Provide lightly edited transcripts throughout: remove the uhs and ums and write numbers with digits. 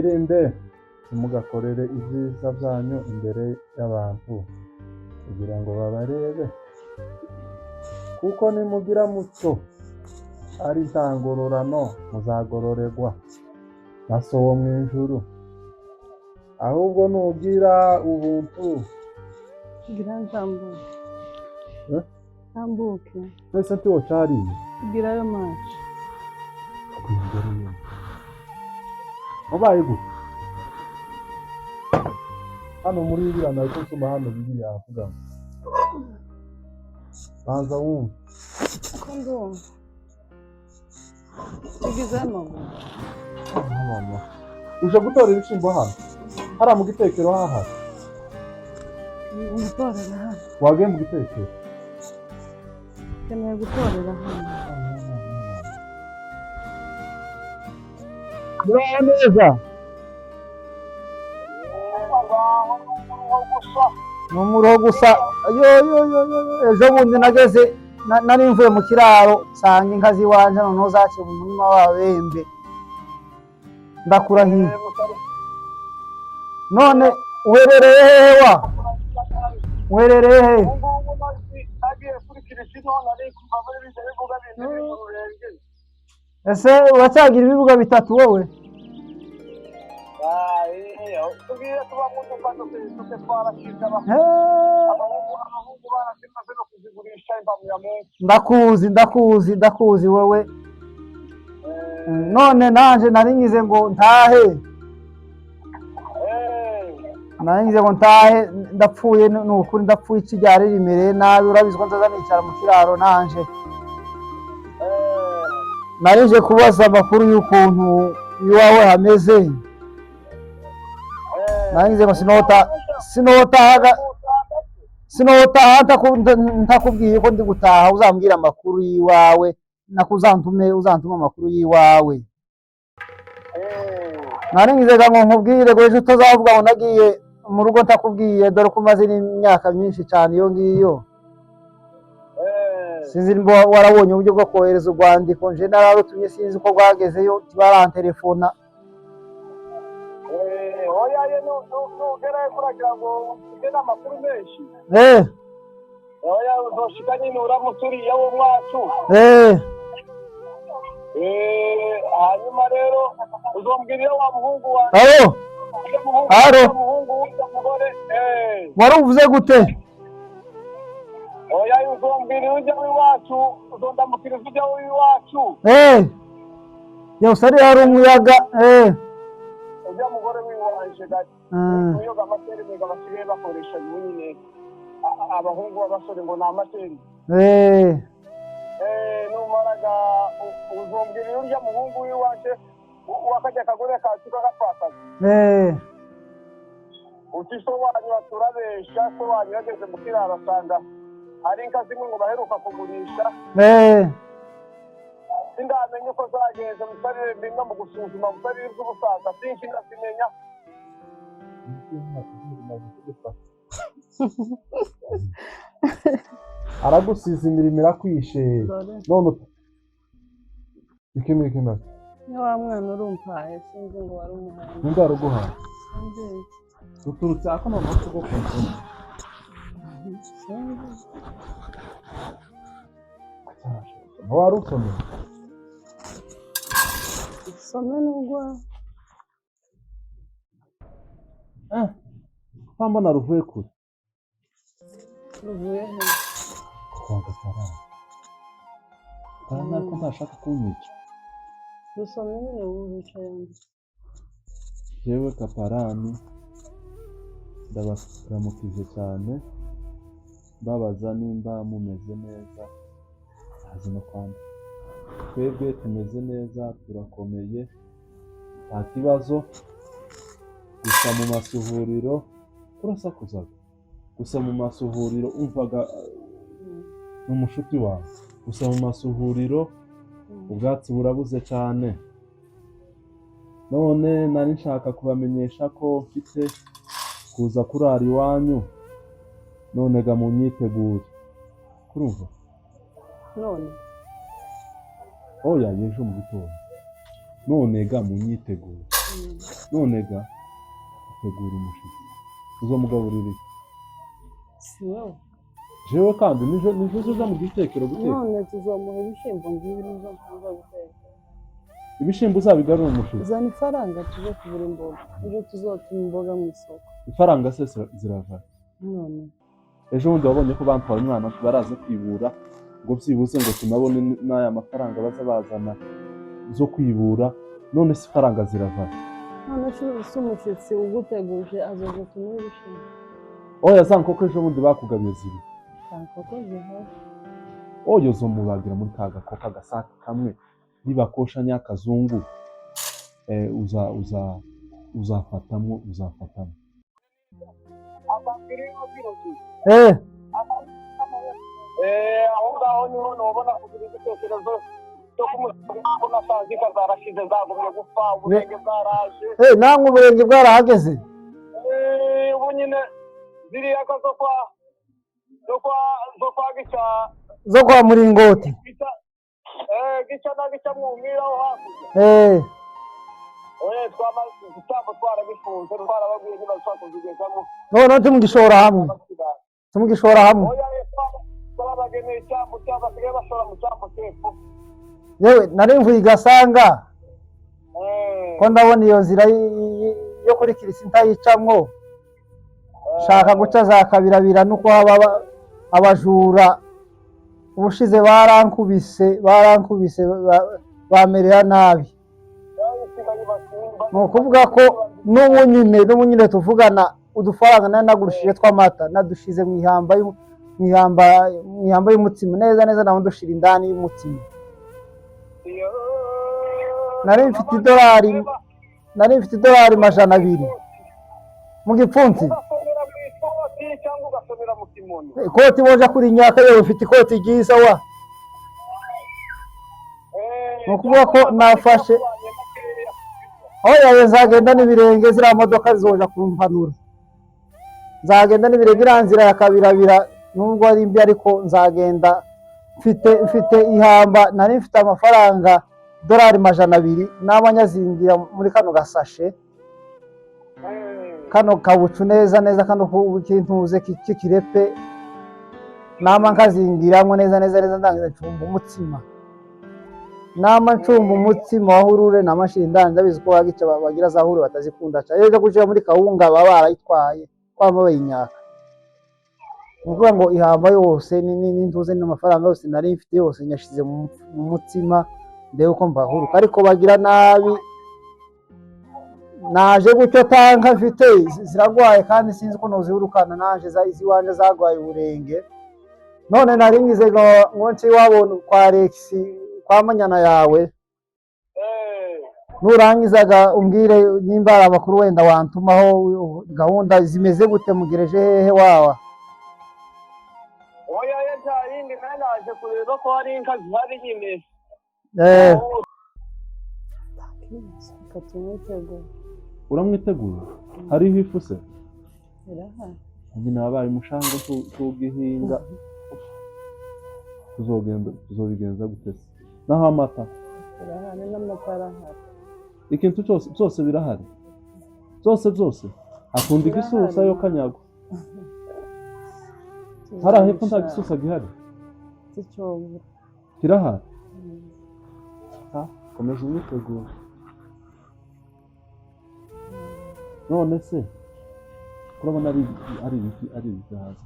Mwirinde, ntimugakorere ibyiza byanyu imbere y'abantu kugira ngo babarebe, kuko nimugira mutyo ari nta ngororano muzagororerwa na So wo mu ijuru. Ahubwo nugira ubuntu Gira ntambuke. Eh? Ntambuke. Twese ntiwocariye. Girayo maci. Imbere ye wabaye gute? Hano muri Bibiliya, nariko nsoma hano, Bibiliya avuga ngo banza wumve. Ko ndumva ugizeho amaguru. Mama, uje gutora ibishyimbo hano hariya mu gitekero hahari? Gutorera hano. Wagiye mu gitekero. Ukeneye gutorera hano. Muraho neza. Ni umuruho gusa. Yo yo yo yo yo. Ejo bundi nageze nari mvuye mu kiraro, nsanga inka z'iwanje noneho zaciye mu murima w'ababembe. Ndakurahiye. None uherereye hehe wa? Uherereye hehe? Ese uracyagira ibibuga bitatu wowe? Ndakuzi, ndakuzi, ndakuzi wowe. None nanje nari ngize ngo ntahe, nari ngize ngo ntahe, ndapfuye. Ni ukuri ndapfuye, iki ryari rimereye nabi. Urabizi ko nzaza nicara mu kiraro. Nanje narije kubaza amakuru y'ukuntu iwawe hameze. Nari ngize ngo sinotahaga, sinotaha ntakubwiye ko ndi gutaha. Uzambwira amakuru y'iwawe, nako uzantume amakuru y'iwawe. Nari ngize ngo nkubwire ngo ejo utazavuga ngo nagiye mu rugo ntakubwiye, dore ko umaze n'imyaka myinshi cyane iyo ngiyo. Sinzi niba warabonye uburyo bwo kohereza urwandiko. Nje nararutumye, sinzi uko rwagezeyo, tibarantelefona. Oya ye, nugerayo kuragira ngo ufite n'amakuru menshi. Oya, uzoshika nyine uramutse uriya wo mwacu. Hanyuma rero uzombwira iyo wa muhungu wawe. Alo? Ujya muhungu. Alo? Ujya muhungu w'ujya mugore. Wari uvuze gute? Oya, uzombwira iyo ujya w'iwacu, uzondamukiriza ujya w'iwacu. Yose ari hari umuyaga. Ujya mugore w'iwanje uyoga amateri mega basigaye bakoresha ubu nyine abahungu b'abasore ngo ni amateri. Numaraga uzombwira iyo urya muhungu w'iwanje wakajya akagore kacu kagapfakaza. Uti so wanyu baturabesha, so wanyu yageze mu kiraro asanga hari inka zimwe ngo baheruka kugurisha. Sindamenya uko zagenze, musarire bimwe mu gusuzuma, musarire iby'ubusaza byinshi ndazimenya. Aragusiza imirimo irakwishe. Dore. None iki ni iki nacyo? Ni wa mwana urumpaye, sinzi ngo wari umuhaye. Ninde waruguhaye? Sinzi. Ruturutse ako noneho tugukunda. Sinzi. Ntiwarusomeye? Usome nubwo. Mbona ruvuye kure. Ruvuye he? Kwa Gafaranga ko ntashaka kunyica. Rusome nyine ubu bicaye. Jewe Kaparani ndabaramukije cyane, mbabaza nimba mumeze neza. Ntazi no kwandika. Twebwe tumeze neza, turakomeye, nta kibazo. Gusa mu masuhuriro turasakuzaga. Gusa mu masuhuriro umvaga ni umushuti wawe. Gusa mu masuhuriro ubwatsi burabuze cyane. None nari nshaka kubamenyesha ko mfite kuza kurara iwanyu. None ga munyitegure. Kurumva? None? Oya, ejo mu gitondo. None ga munyitegure. None ga utegura umushitsi, uzomugaburira iki? Si wowe? Jewe kandi nije uzoja mu gitekero guteka? None tuzomuha ibishyimbo ngibi nizo mpanza guteka. Ibishimbo uzabigarura umushitsi? Zana ifaranga tuje kugura imboga, ejo tuzotuma imboga mu isoko. Ifaranga se zirava? None? Ejo bundi wabonye ko bantwaye umwana, baraza kwibura ngo byibuze ngo tunabone n'aya mafaranga baza bazana zo kwibura. None se ifaranga zirava? None se umushyitsi uguteguje azoza tumuhe ibishyimbo? Oya, za nkoko ejo bundi bakugabiye ziri? Nta nkoko zihari. Oyo zomubagira muri ka gakoko agasaka kamwe nibakosha nyakazungu, uza uza uzafatamwo uzafatamo. Aho ngaho niho nubona kugira igitekerezo cyo kumusaba ko nasanze inka zarashize, zagumye gupfa, uburenge bwaraje. Namwe uburenge bwarahageze? Ubu nyine ziriya nka zo kwa Gica. Zo kwa Muringoti? Gica, Gica na Gica mwumwira aho hakurya. Twamaze igitambo, twaragifunze, twarababwiye ntibashobora kuzigezamo. Noneho tumugishora hamwe, tumugishora hamwe. Oya, twabageneye icyambu cyangwa basigaye bashora mu cyambu cy'epfo. Yewe, nari mvuye i Gasanga ko ndabona iyo nzira yo kuri Kirisi ntayicamwo, shaka guca za Kabirabira, nuko haba abajura. Ubushize barankubise, barankubise, bamerera nabi. Ni ukuvuga ko n'ubu nyine tuvugana, udufaranga nari nagurishije tw'amata nadushize mu ihamba y'umutsima, neza neza naho ndushira indani y'umutsima. Nari mfite idolari 200 mu gipfunsi. Ugasomera mu ikoti cyangwa ugasomera mu kimoni? Ikoti boja kuri nyaka. Yewe, ufite ikoti ryiza wa. Ni ukuvuga ko nafashe aho yawe nzagenda n'ibirenge, ziriya modoka zizoja kumpanura, nzagenda n'ibirenge. Iriya nzira ya Kabirabira nubwo ari mbi, ariko nzagenda mfite ihamba. Nari mfite amafaranga dolari 200, naba nyazingira muri kano gasashe, kano kabucu, neza neza kano kintuze k'ikirepe, nama nkazingiramo neza neza neza, ndangiza ncumba umutsima. Nama ncumba umutsima wa hurure, nama nshira indani. Ndabizi ko bagica bagira za hurure batazikunda cyane. Iyo uja gushira muri kawunga baba barayitwaye, kwama bayinyaka. Ni ukuvuga ngo ihamba yose n'intuze n'amafaranga yose nari mfite yose nyashize mu mutsima, ndebe uko mbahuruka. Ariko bagira nabi, naje gutyo tanka mfite ziragwaye kandi sinzi ko nozihurukana. Naje iziwanje zagwaye uburenge. None nari ngize ngo nce iwabo kwa Alex, kwa Manyana yawe. Nurangizaga umbwire nimba hari amakuru wenda wantumaho, gahunda zimeze gute, mugereje hehe wawa? Oya, ye, nta yindi, nawe naje kureba ko hari inka zihari nyine. Reka tumwitegure. Uramwitegura? Hariho ifu se? Irahari. Nyina wabaye umushanga tugihinga, tuzogenda tuzobigenza gute se? Naho amata? Irahari, n'amata arahari. Ikintu cyose, byose birahari, byose byose. Akunda igisusa yo kanyagwa hariya hepfo, nta gisusa gihari? Sicyobura. Kirahari. Komeza umwiteguro. None se kurabona ari ibiki, ari ibigahaza?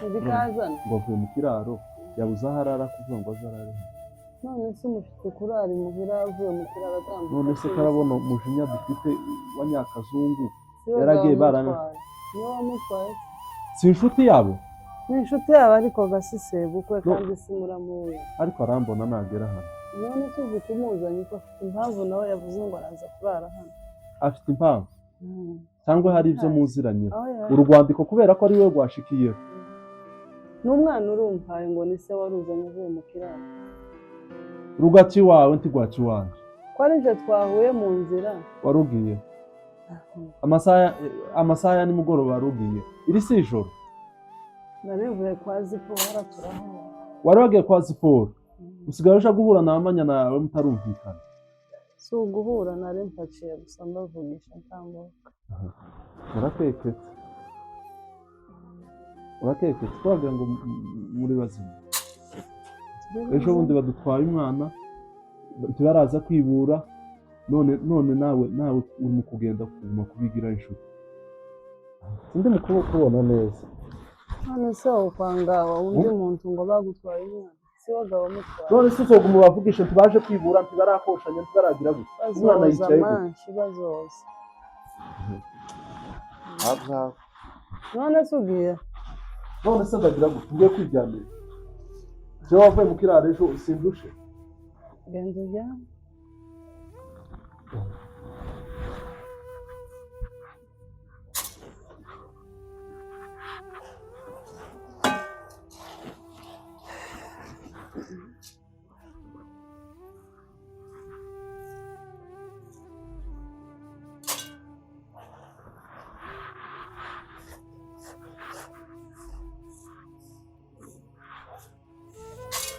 Ibikazana. Ngo avuye mu kiraro yabuze aho arara, kuvuga ngo aze arare hano. None se umushyitsi kurara imuhira avuye mu kiraro atambuka? None se karabona umujinya dufite wa nyakazungu? Si we? Yaragiye. Wamutwaye, niwe wamutwaye. Si inshuti yabo? Ni inshuti yabo, ariko gasisebukwe. No. Kandi si muramuwe. Ariko arambona nagera hano. None se uzi kumuzanye ko afite impamvu nawe yavuze ngo araza kurara hano? Afite impamvu cyangwa hari ibyo muziranyeho? Aho yari. Uru rwandiko kubera ko ari we rwashikiyeho. Ni umwana urumpaye ngo ni se waruzanye avuye mu kiraro. Rugaca iwawe, ntigwaca iwanjye. Ko ari nje twahuye mu nzira. Warugiye amasaha ya nimugoroba, warugiye, iri si ijoro. Nari mvuye kwa Zipora, turahura. Wari wagiye kwa Siporo, usigaye uja guhura na Manyana yawe mutarumvikana. Si uguhura, nari mpaciye gusa mbavugisha ntambuka. Urakeketse, urakeketse, twagira ngo muri bazima. Ejo bundi badutwaye umwana, ntibaraza kwibura. None nawe urimo kugenda kuguma kubigira inshuti, sindi mu kubona neza. None se wowe kwanga undi muntu ngo bagutwaye umwana, si wowe wamutwaye? None se uzoguma ubavugishe? Ntibaje kwibura, ntibarakoshanya, ntibaragira gutya, umwana Bazoza. yicaye gutya. Manshi bazoza. Azawe. None se ugiye? None se ndagira gutya, ngiye kwiryamira? Jewe wavuye mu kiraro ejo, sindushe. Genda uryame.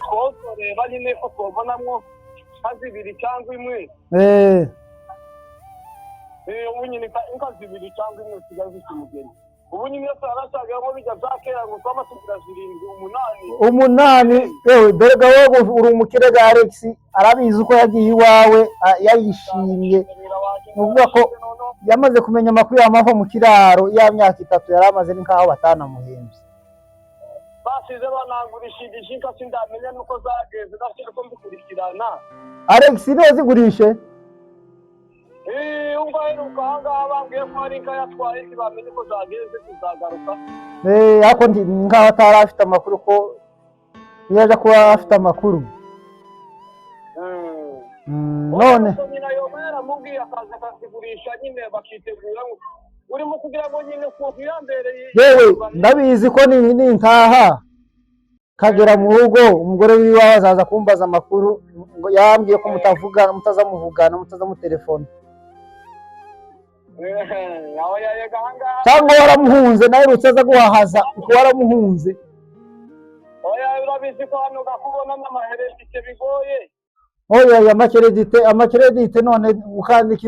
Twosoreba nyine ko twabonamwo nka zibiri cyangwa imwe. Ubu nyine inka zibiri cyangwa imwe zisigaye zifite umugeni. Ubu nyine iyo turarashagamo bijya bya kera ngo twaba tugira zirindwi, umunani. Umunani, yewe dore ga wowe uri umukire ga Alex arabizi uko yagiye iwawe yarishimye. Ni ukuvuga ko yamaze kumenya amakuru y'amava mu kiraro, ya myaka 3 yari amaze ni nkaho batanamuhembye. Basize banangurishije inka, sindamenya nuko zagenze, ndashaka ko mbikurikirana. Alex niwe zigurishe. Ubwo aheruka ahangaha bambwiye ko hari inka yatwaye, ntibamenye ko zagenze, zizagaruka. Ariko nkaho atari afite amakuru, ko iyo aja kuba afite amakuru. None Nyina yoba yaramubwiye akaza akazigurisha nyine, bakitegura ngo urimo kugira ngo nyine ukuntu yambereye. Yewe ndabizi ko nintaha kagera mu rugo, umugore wiwe azaza kumbaza amakuru, ngo yambwiye ko mutavugana, mutazamuvugana, mutazamutelefona. Aho yayega ahangaha. Cyangwa waramuhunze, naherutse aza guhahaza uko waramuhunze. Oya, urabizi ko hano gakubona n'amaheredite bigoye. Oya, amakeredite, amakeredite, none ukandika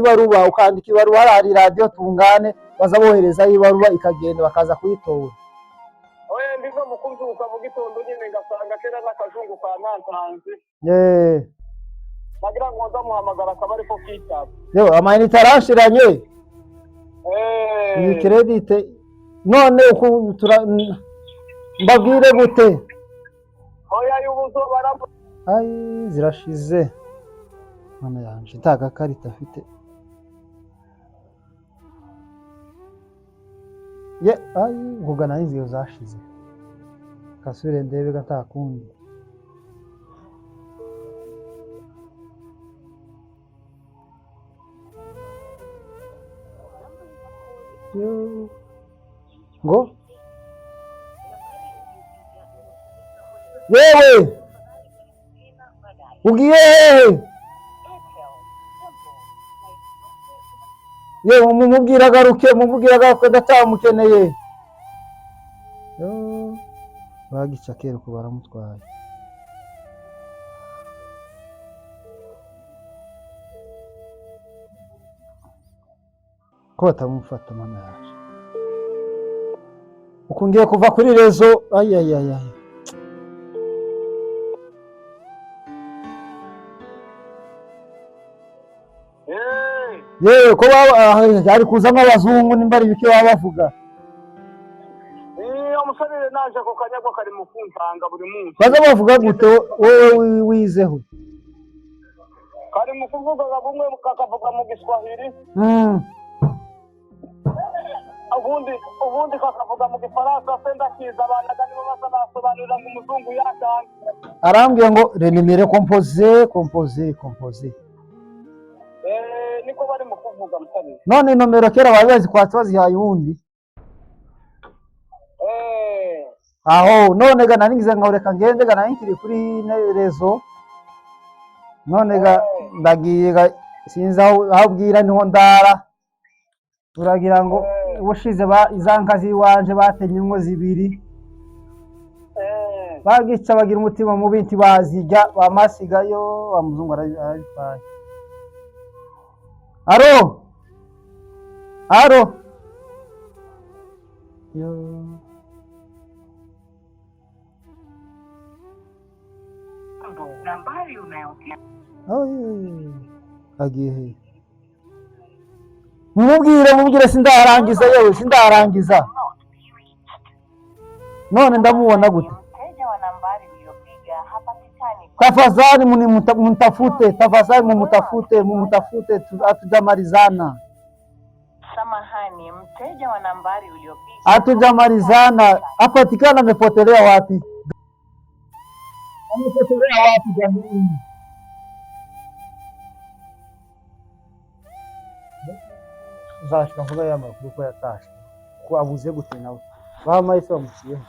ibaruwa hari radiyo tungane, baza boherezayo ibaruwa ikagenda, bakaza kuyitora. Oya, ndizo mu kubyuka mu gitondo nyine ngasanga kera n'akajungu ka nantanze. Nagira ngo ndamuhamagara akaba ariko kitaba. Yewe amayinite aranshiranye. Iyi keredite none uku mbabwire gute? Oya, y'ubuzo baramu. Ayi, zirashize, mana yanje, nta gakarita afite ye. Ayi, nkugana n'inzira zashize, kasubire ndebe ga nta kundi. Yo. Ngo yewe ugiye hehe? Yewe mumubwire agaruke, mumubwire agaruke, ndacyamukeneye. Yo, bagica kera uko baramutwaye. Ko batamufata, mana yaje, uku ngiye kuva kuri réseau. Ayayayay. Yewe ko baba ari kuzamo abazungu, nimba ari ibiki baba bavuga. Iyo musore naje ako kanyagwa kari mu kuntanga buri munsi. Baza bavuga gute wowe wizeho? Kari mu kuvuga bumwe kakavuga mu Giswahili, ubundi kakavuga mu Gifaransa, se ndakiza abana nibo baza basobanurira ngo umuzungu yatanze. Arambwiye ngo le numéro composé, composé, composé. Niko bari mu kuvuga, musore. None nomero kera bari bazikwatse bazihaye uwundi. Aho none ga nari ngize ngo reka ngende ga nari nkiri kuri réseau, none ga ndagiye ga sinzi aho bwira niho ndara. Turagira ngo ubushize iza nka z'iwanje batemye ingo zibiri, bagica bagira umutima mubi, ntibazirya, bamasigayo wa muzungu arabitwaye. Aro, aro. Yo. Ay, agiye he? Mumubwire, mumubwire, sindarangiza, yewe sindarangiza. None ndamubona gute? Tafadhali mumtafute, tafadhali mumtafute, mumtafute, hatujamalizana. Samahani, mteja wa nambari uliopiga Hatujamalizana. Apatikana, amepotelea wapi? Amepotelea wapi jamii? Nzashika mvuga ya makuru ko yatashe, ko abuze gute nawe, bamayise bamuciyeho.